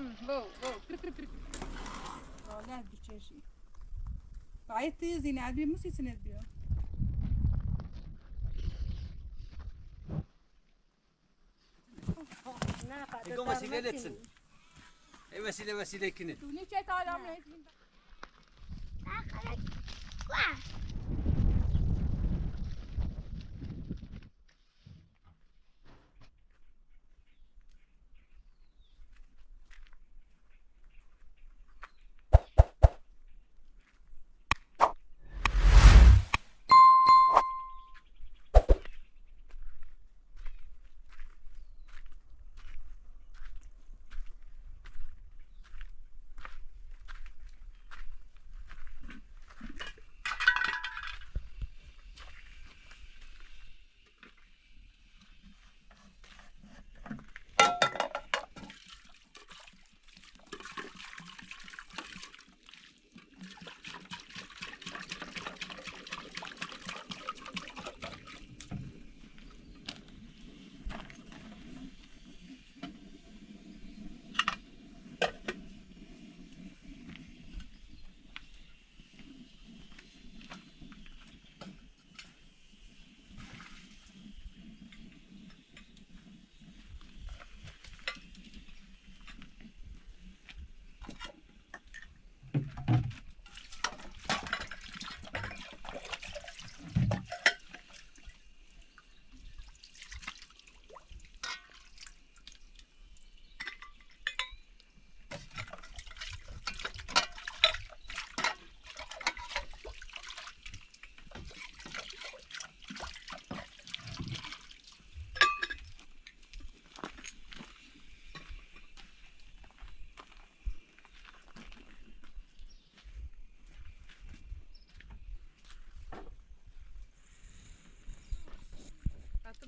Wow, wow. والله بتشاشي بعيط زين عادي مو سنة بيو. يقوم وسيلة لتسن. اي وسيلة وسيلة كنت. توني شي تعال عملي.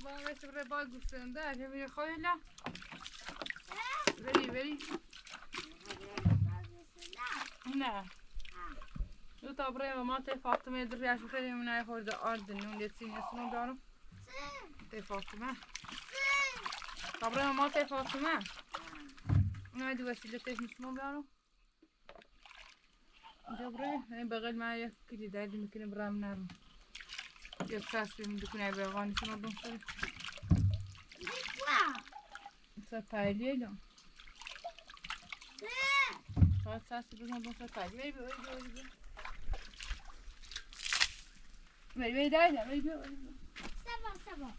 با بس برای با گوسنده اگه بری خواهی بری بری نه دو تا برای ما تی فاطمه دریاش خیلی من خورده آرد نون لیتین اسمو دارم تی فاطمه طبرا ما تی فاطمه نه دو وسیله تیش نسمو دارم جبري بغل معايا كلي دالي ممكن برام نارو يبساس من دكنا بغاني سنو دون سري Sapalho. Vem, vem, vem, vem, vem. Ça va, ça va.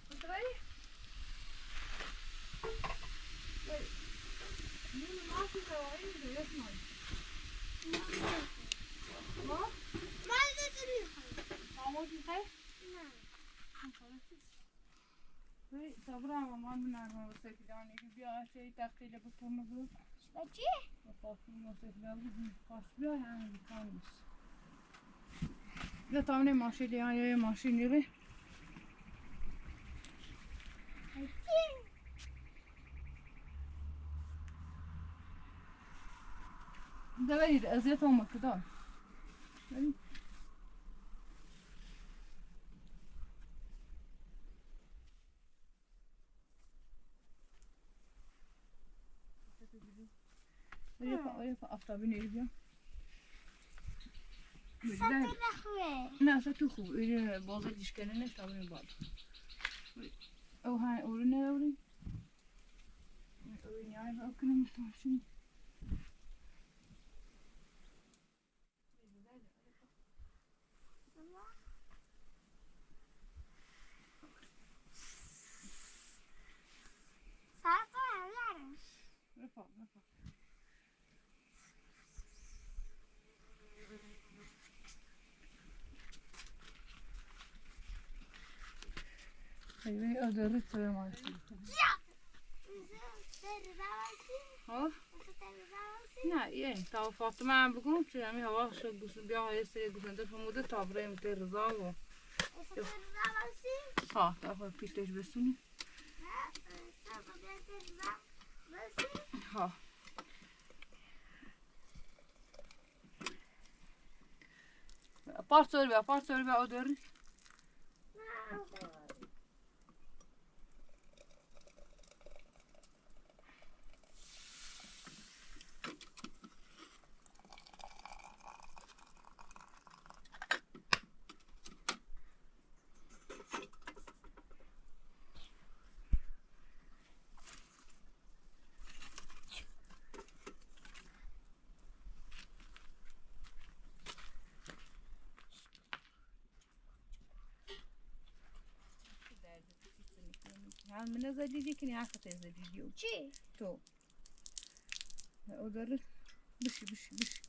صبرا ما من وسيفلان بیا شيء تقيل بفهم بچی؟ لا طبعا ماشي لي يعني ماشي نيري ده برید اذیت هم کدام برید. برید آفتابی نیری بیا. سطح خوبه. نه اصلا تو خوب این بازه دیشکنه نه تا بریم بعد او های اورو نه اورو اورو نیای با کنم ماشین. سطح همه. رفع رفع. ايوه قدرت ما ها نه یه تا فاطمه هم بگم چون همی هوا شد گوشن بیا یه سری گوشن فموده تا بریم تی رضا و ها تا خود پیشتش بسونی ها پارت بیا پارت بیا او داری. من زديدي كني عارفة زديدي چی؟ تو أقدر بشي بشي بشي بشي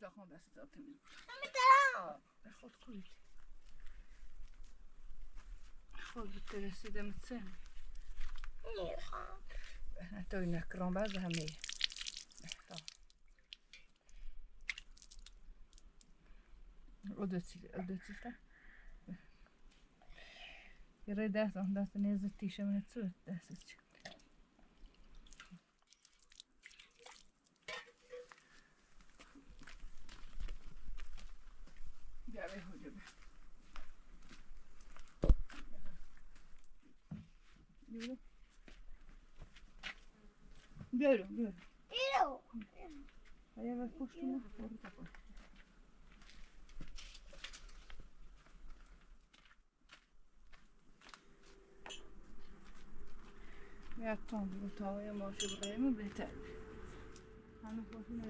داخل دست تأتي خود كل خود بالترسيدة متسامي نمیخوام. احنا توينا كرون بعد همية. أودتي يريد دست نزل تيشة من التسوت دست Björn, Björn. Björn. Jag var först med att Jag tar och tar jag måste börja med lite. Han får sina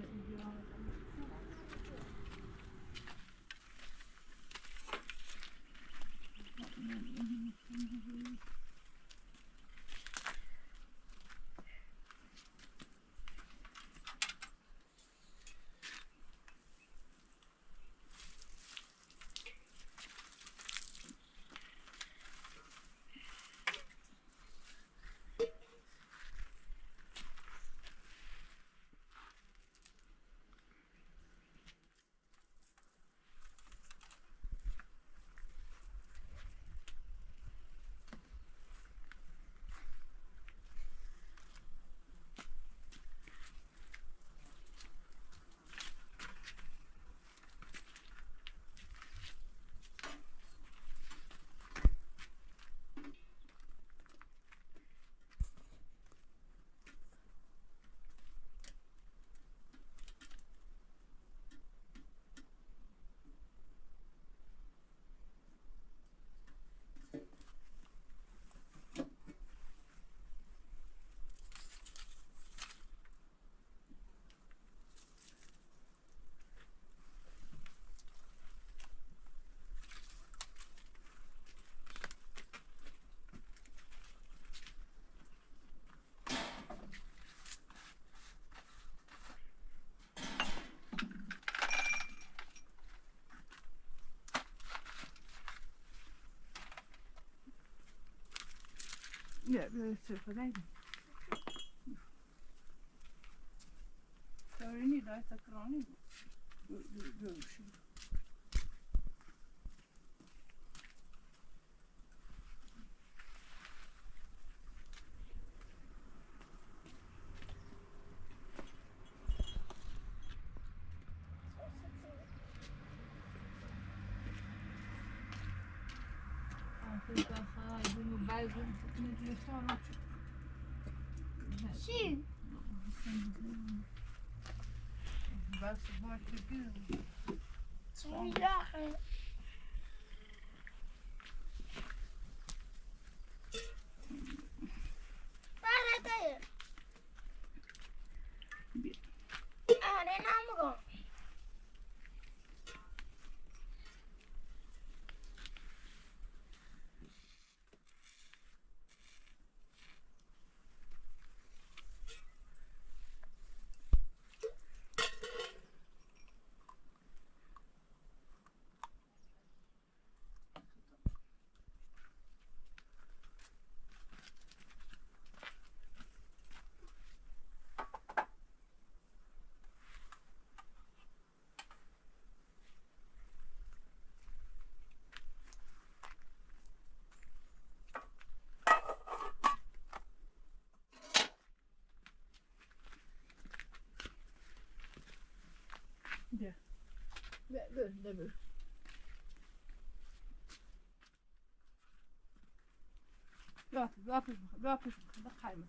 Ja, det är توريني لا تكراني Sì. بس Sì. Böyle böyle. بیا پیش بخیر.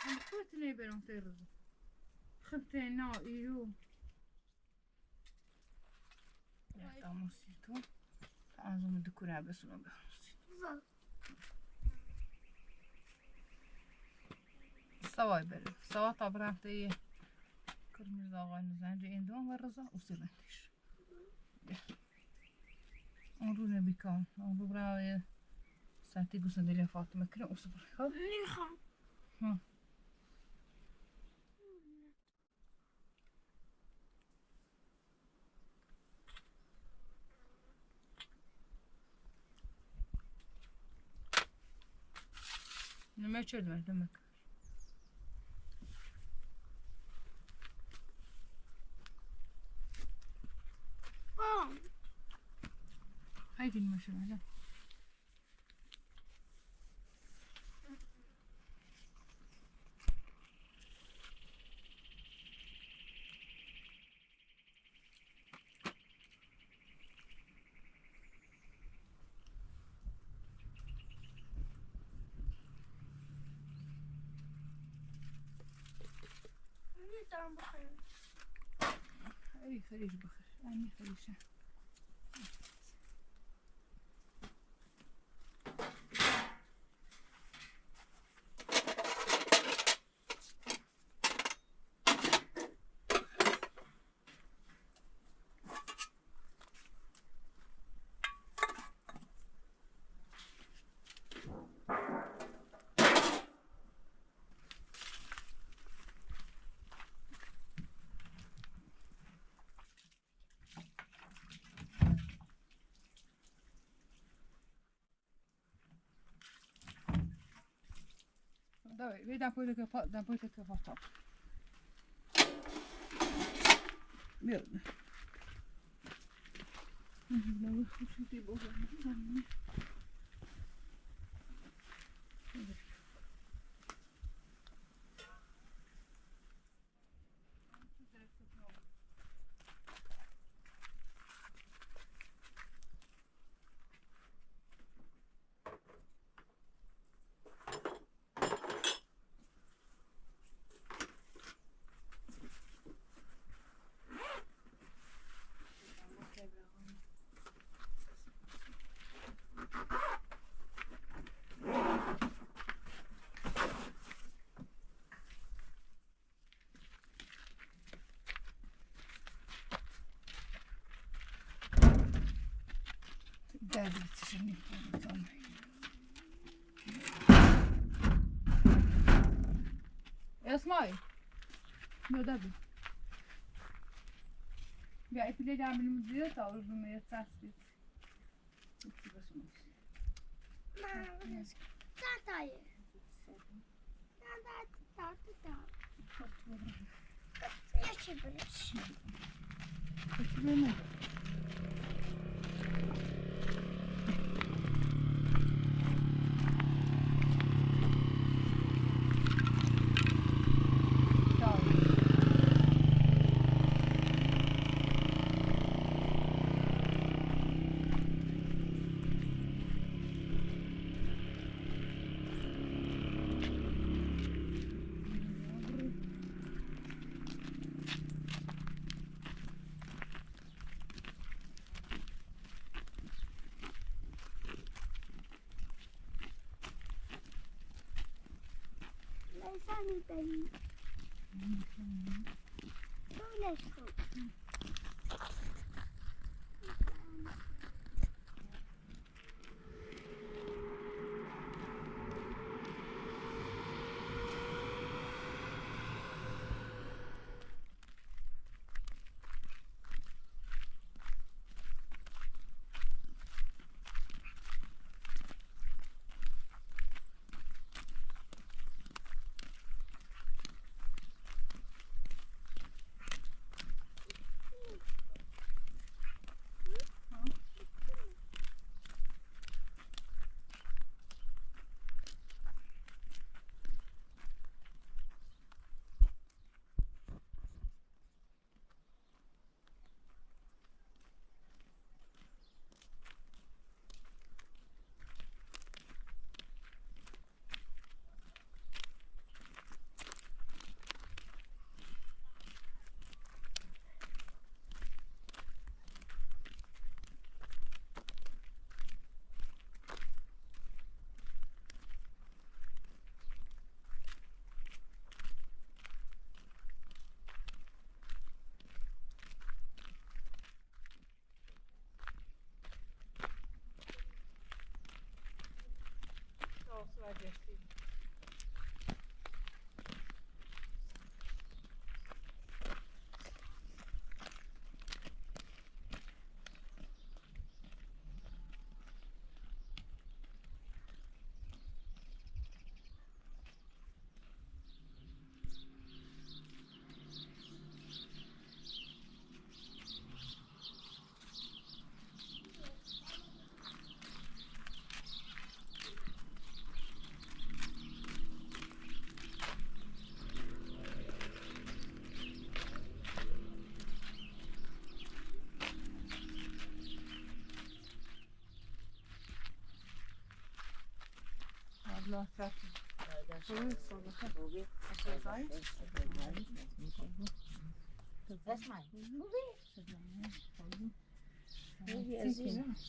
كنت نبي نطير خمتنا إيو يا تاموسيتو تعازم الدكورة بس ما سوا بل سوا طبعا تي كرمز آقای زنج اندوم و رضا و سیرنتش اون رو نبیکن اون رو برای ساعتی گوسندلی فاطمه کنه و صبر خب نمیخوام. ها. نمه چرد demek. بام. Haydi المشروع. نمیتونم بخورم. ای خریش بخش انی خریشه. Dawaj, dam pójdę tylko po to. Biedny. اسمعي نو دابا بيع في الليل عامل مدير تعرف بما يتساسبت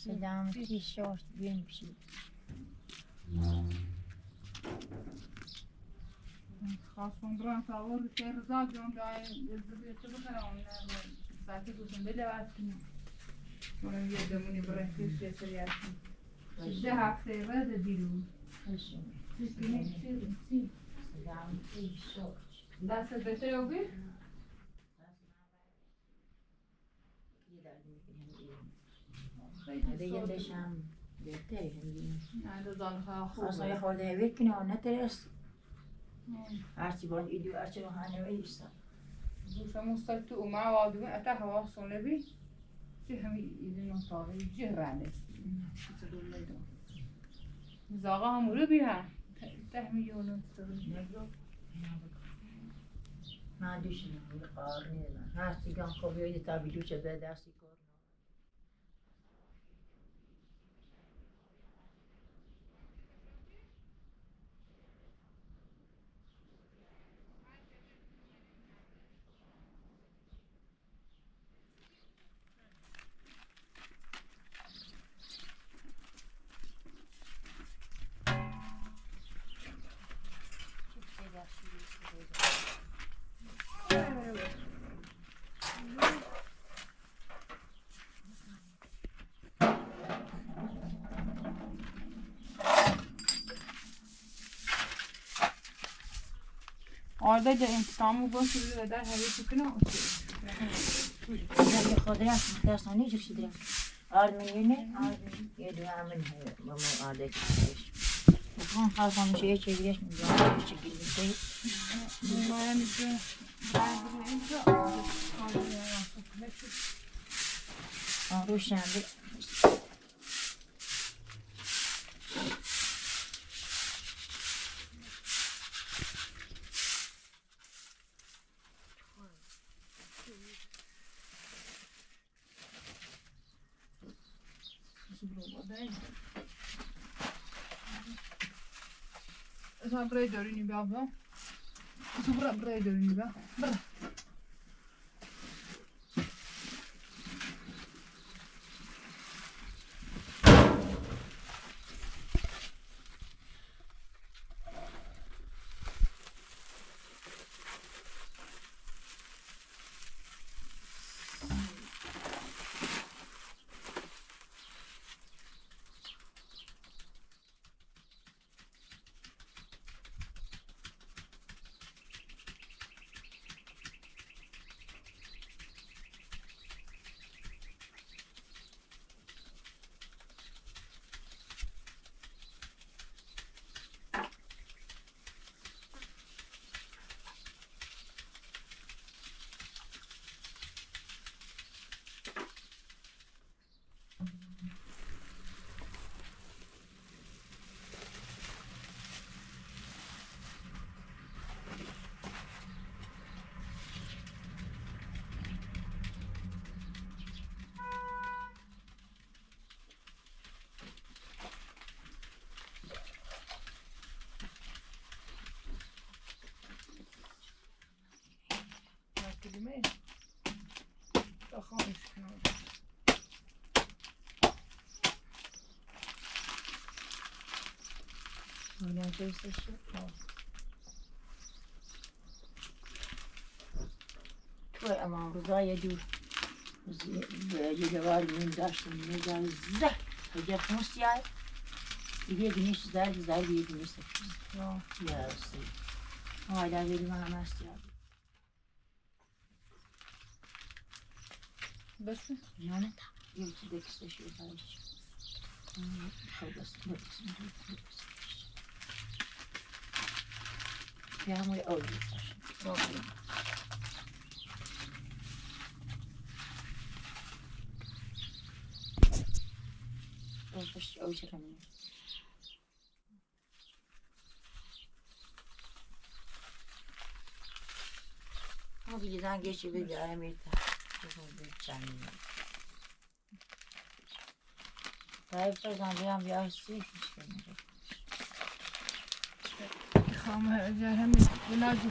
سلامتی شورت بيمشي. خواستم برم تا که رضا جون جای بخرم ساعتی گفتم بله وقت کنم اونم یه دمونی برای پیش سریعت ده هفته بعد دیرو سلامتی شورت دست بهتر اوگی؟ هذا يندشم بهتر هندی. نه دزان خوب. اصلا یه خورده هویر کنه و نترس. هرچی بان ایدو هرچی رو هنه ویستا. دوشا مستطو ومع وادو أتاها واصل نبي جهم يدنا طاغي جهرانس زاغا هم بها تهميون ما دوش نه قارنی نه هرچی گام خوبی تا بیلوچه به دستی کار. آرده ده انتقامو باشه و در هری تکنه خود رفت دستانی جوش درم آرمنیه آرمن یه دو امن با ما آرده کش بکن خواستم میشه یه چه گیرش میگم چه گیر میشه روشن Buraya döneyim bir abla. Buraya döneyim bir. Bırak. كلمة خامس توی امام رضا یه دور یه من داشتم می‌داد زه هجا خمس یه گنیش زرد زرد یه گنیش یا سی حالا ولی ما هم است بس نه یه چیز دیگه شو باش خلاص بس يا عمري أول بس أول شيء ما بيجي geçi bir ayımıydı. Tayyip Özcan bir an bir arası هم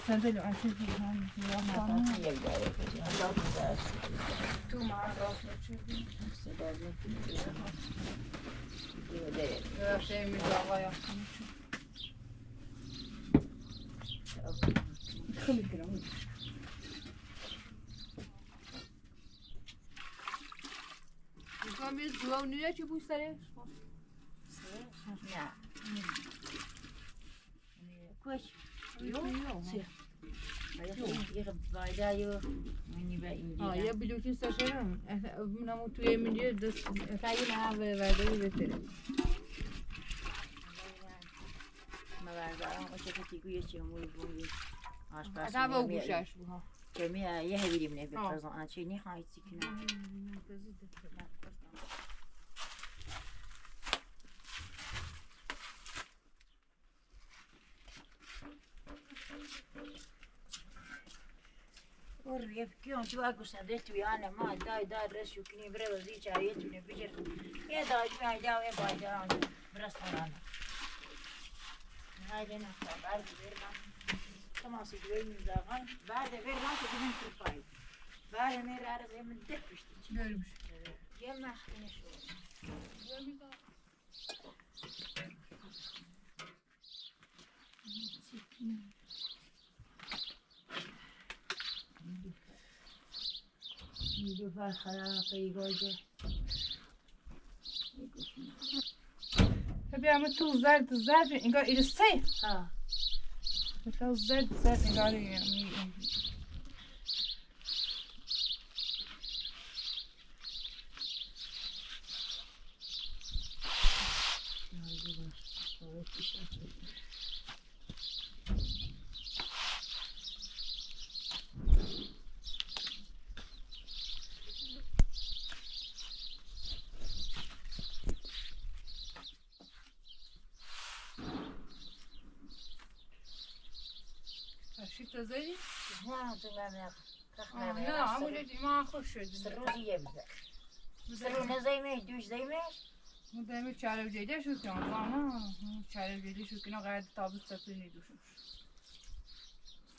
صندلي عشان تو مع نه. كوش. اه یا بلوچی سرشم منم توی میگه دست خیلی هم ورده بهتره. اصلا با گوشش بوها. جميع يهبي من بفرزان أنا شيء نخايت سكنا. يبكيون تو اكو سندلت ويانا ما داي داي رس يكني برا وزي شايت ونبجر يا داي ما داي يا باي داي برس انا هاي لنا بعد غير ما سيدوي من زاغان بعد غير ما تجيبين في الفايل بعد ما يرى زي من دفش Görmüş. يما خلينا شو Tabii ama تو زرد زرد انگار ایرسه. ها مثلا زرد زرد انگار یعنی شفت زي؟ لا لا عمو ما خوش شد. سروزي يبدا سرونا زي ما دوش زي ما مدام چاره جدی شو که آن چاره جدی شو که نه غیر تابوت سپری دوشم.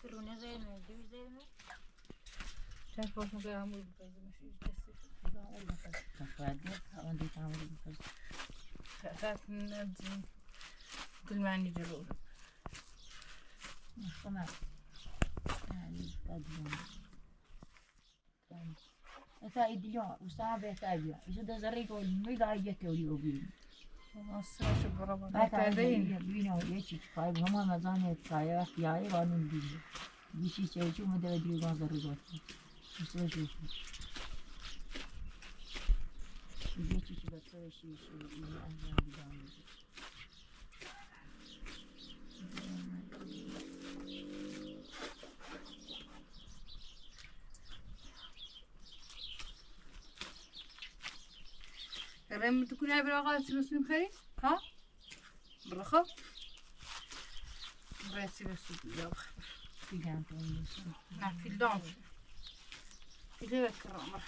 سرونا زي ما دوش زي ما چند فاصله غیر همون خاف نبدي كل ما عندي جرور. تمام تكون هاي بالعقل تسلسل بخير ها بالرخاء بس بس نعم في الدون في غير الكرامة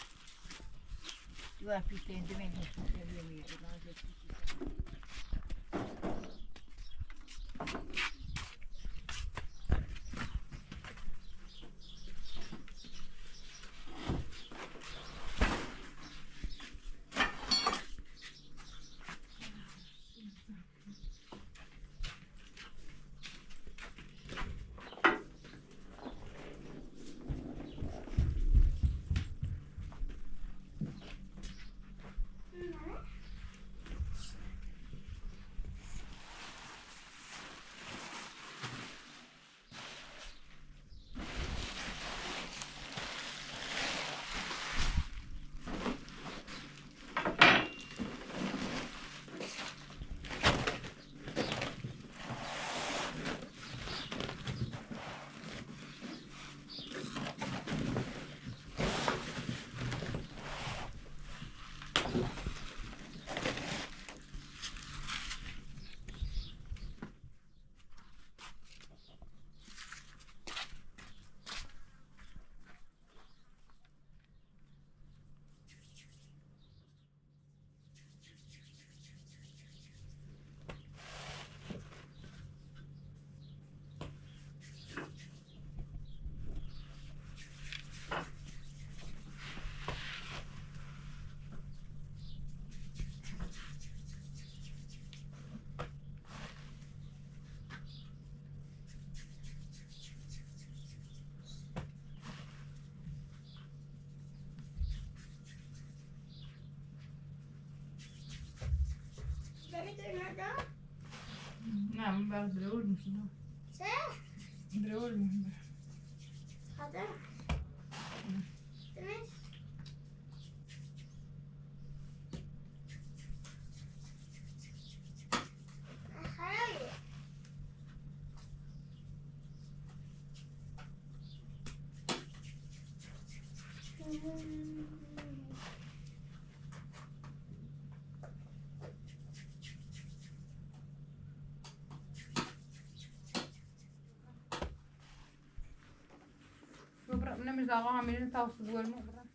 Dobra, عاملين توصل والمغرب.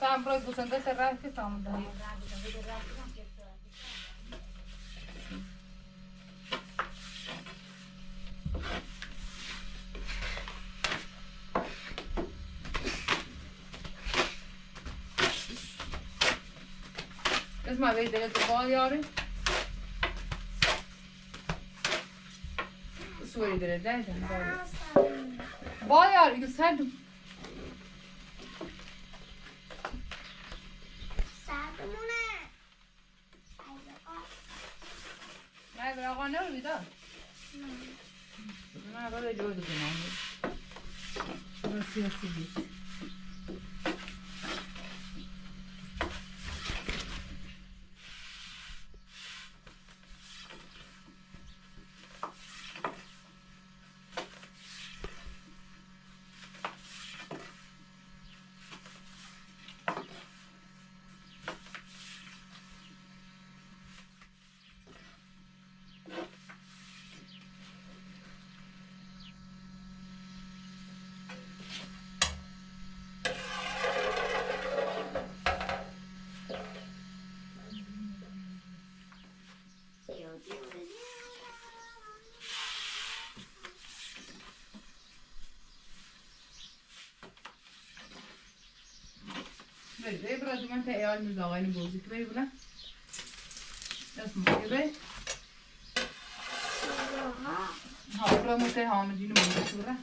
Tamam, bırak bu sende terrahi tamam da. اسمع بيت دلت بال یاری سوری دلت ده بال یاری سردم نه آقا نه بیدار نه باید جور بزنم سیاسی بید بری برای من تا ایال میزاقین بوزی که بری بله اسمه که بری ها برای متى هامدين بوزي بله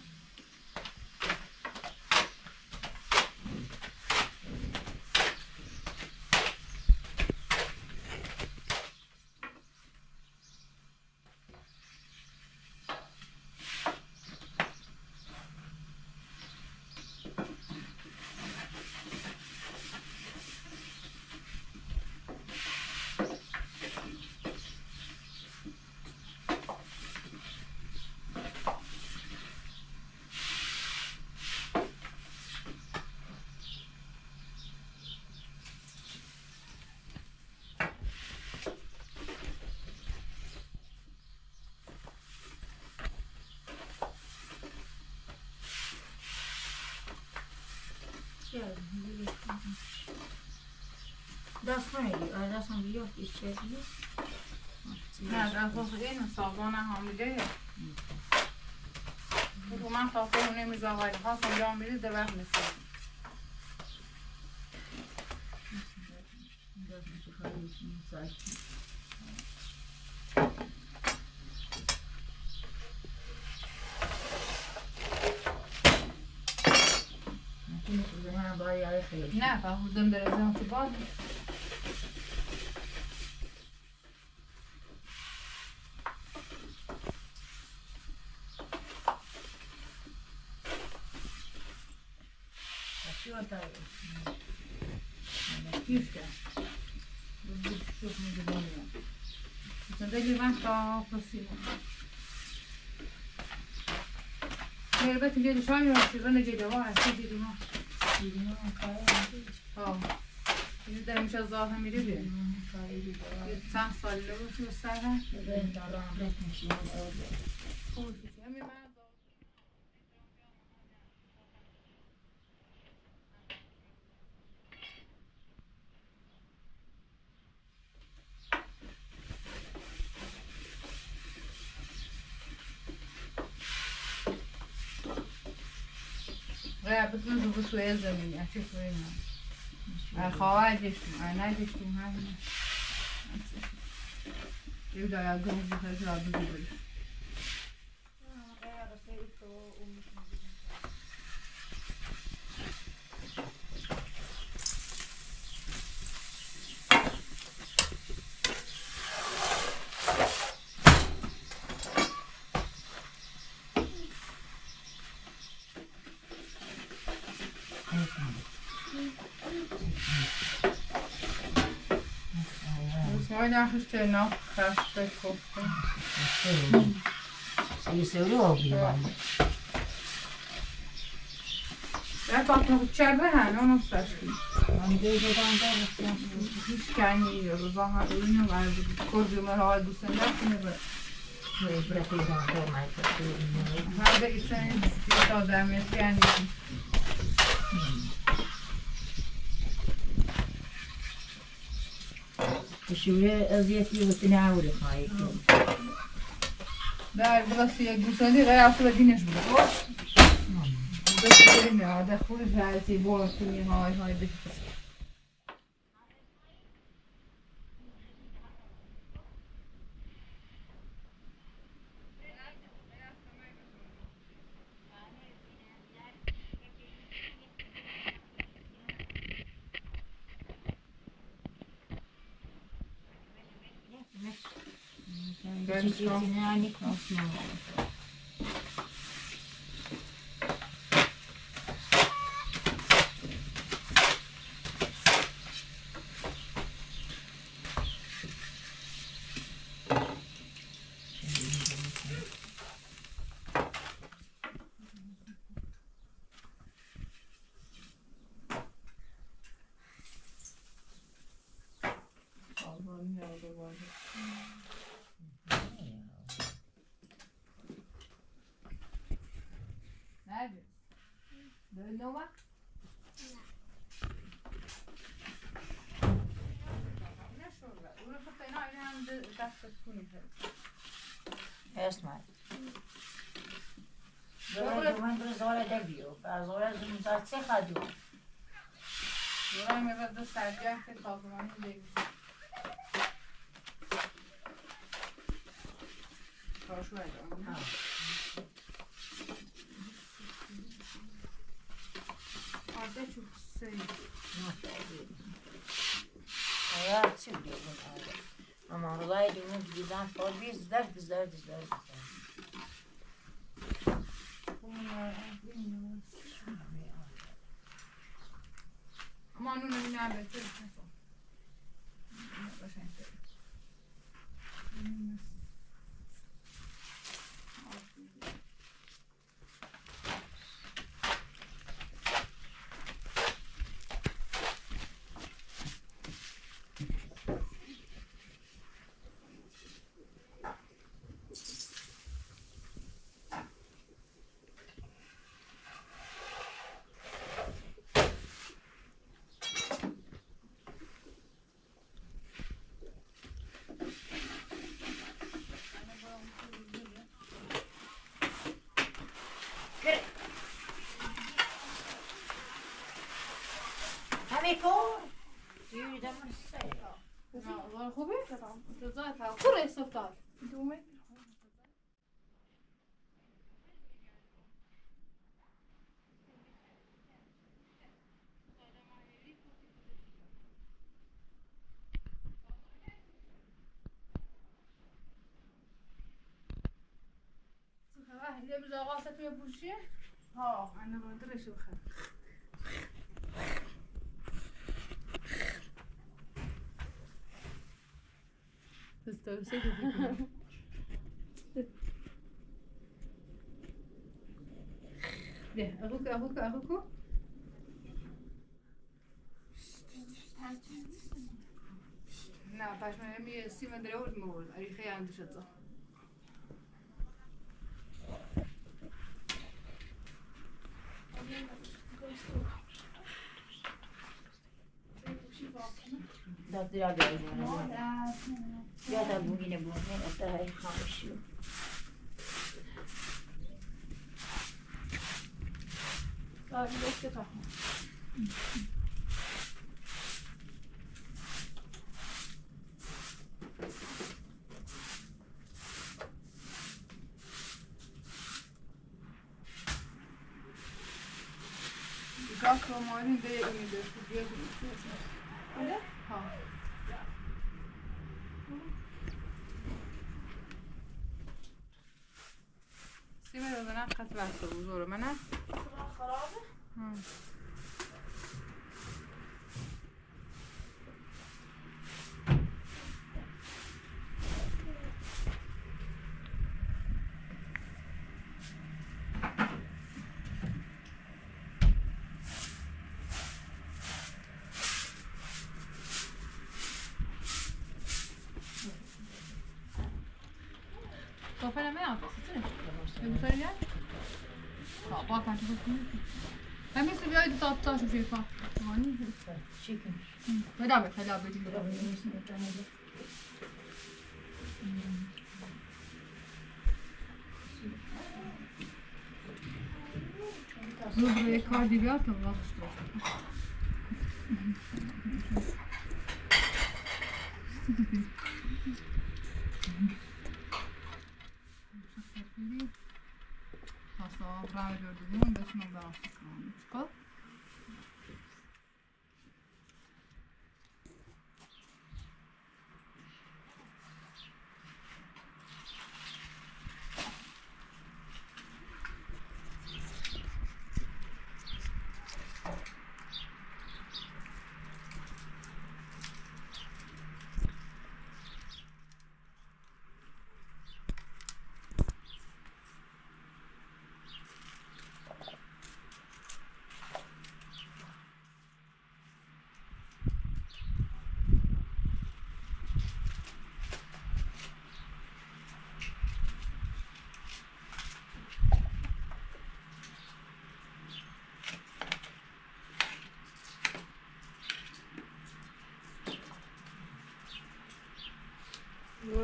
دست دستان بیاد چیزی. نه اساس این سازان حامله بود من خواستم اون میزاقای خواستم جام میری در وقت نیست. نه فهمدم در از تو باز. Diventa prossimo. البيت جدي شوي شغلنا جدي واحد جدي ما اه ده مش الظاهر ميري چند سال رو سر بتونو بسوی زمین اچه سوی نه خواهد داشتم نداشتم همین يبدأ يعجبه في خلال العبد. شوية أزيتي وتناول خايك. لا بس يجوزني غير عصبة دينش بقول. بس كلمة هذا خروج هذه بورتني هاي هاي بس. اسمع. دومن برزاره دبیو، برزاره زمزار چه خدو. دوران میبرد دو سرگه که تازمانی دیگه. کارشو انجام. آده چو سری. آیا چی بیرون آده؟ Ama olaydı onu giden falan bizler bizler bizler bizler. Ama onun önüne beter. ها انا ما ادري شو بخير. توصيف فيكم. ده أخوك أخوك أخوك. نه پشمه می سیم دره ورد مورد علی خیلی عندش شد. دفتر یا تا بوگینه بوگینه اتهای خامشیو.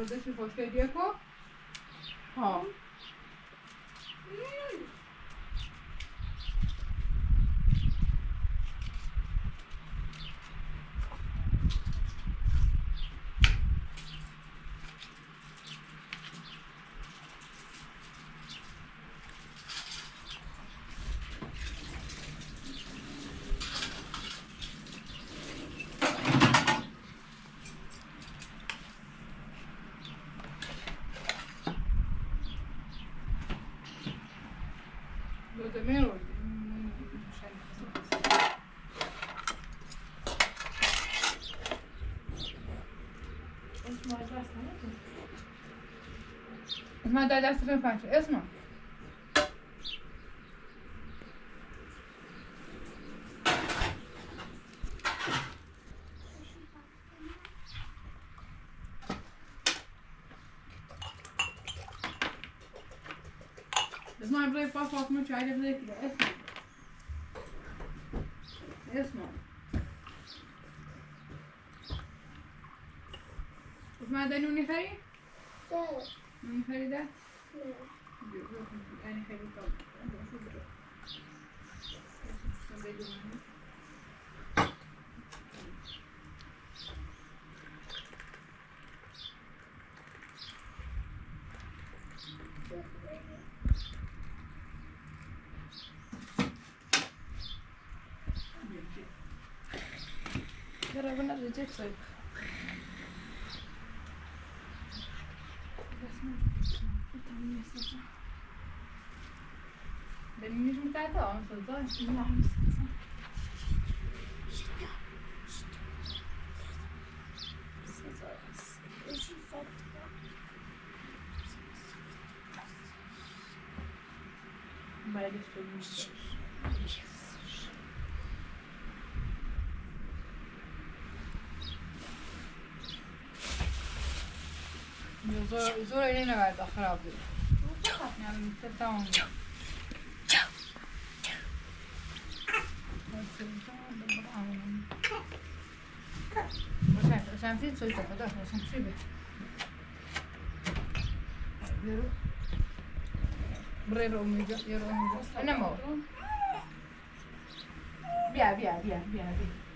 داشتی خوشگل دیگه ها اسمع ده دست فين فانش اسمع اسمع بلاي باس فاطمة شو عايزة بلاي كده اسمع اسمع اسمع ده نوني خري؟ نوني خري ده؟ يعني خري طب جربنا الرجال طيب مش متعتها مش زور eline verdi Akar abi. Yani tamam. عشان في تسوي تاخذ عشان في يرو بريرو أمي يرو أمي أنا مو بيا بيا بيا بيا بيا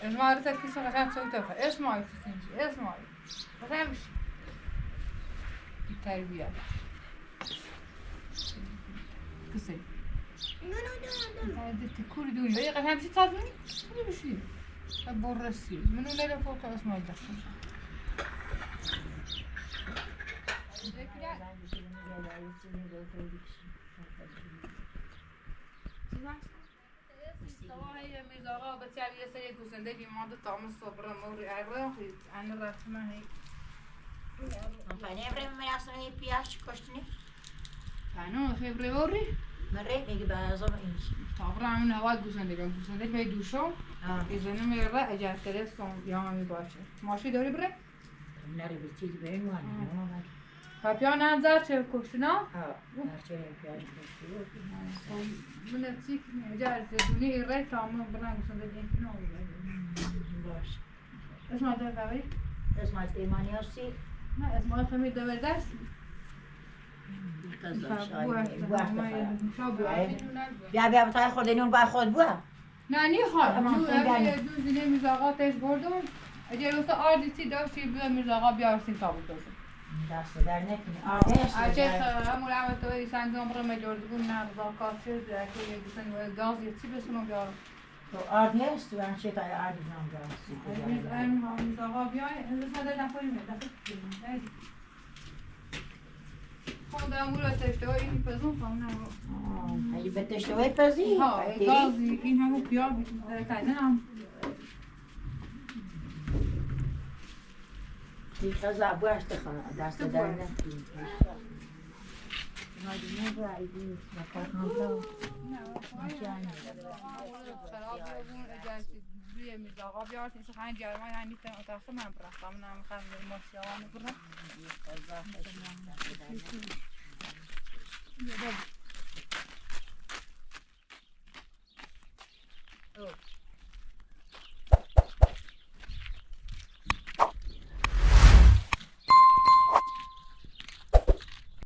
اسمع رتك كيس عشان تسوي تفا اسمعي تسنجي اسمعي ما تمشي التربية كسي هذا كل دوني هي قد همشي تصادمني مشي برسي منو لا فوق اسمع الدخل هي ميزاغا بتعمل سيد وسندي ما طعم الصبر موري عرا عن الرسمة هي فأنا بري من بياش كشتني فأنا خي بري وري مرة میگه بعضا اینش طبعا من هوا گوسنده گوسنده می دوشو إذا نمی را اجازه تلسون یا می باشه ماشی داری بره؟ نری بتیج بریم وانه پاپیان نظر چه کشتنا؟ ها چه پیاز کشتی من تیک اجازه دونی ایره تا من برن گوسنده دیگه نه باش اسمع ده فوری؟ اسمع ایمانی هستی؟ نه اسمع فهمید دور دست بیا بیا بتای خود نون با خود بوا نه نیخواد دو زینه میرزاقا تش بردم اگه واسه آردی داشتی بیا میرزاقا بیارسین تا بود دوزم دست در نکنی آرده اجه همون عمل توی سنگام برم مجردگون نه رضا کاشر که یه گوسن گاز یه چی بسونم بیارم تو آرد نیست و چه تا آرد نام گاز میرزاقا بیای امروز ندار نخوریم دفعه خودم اون تشتوی این پزون خواهم نه اگه به تشتوی پزی ها گازی این همون پیا کردن هم تازه باش تخم دست در نکنی میرزاقا بیارد این خیلی جرمای هنی تن اتاق من برفتم نه میخوام ماشیوان برم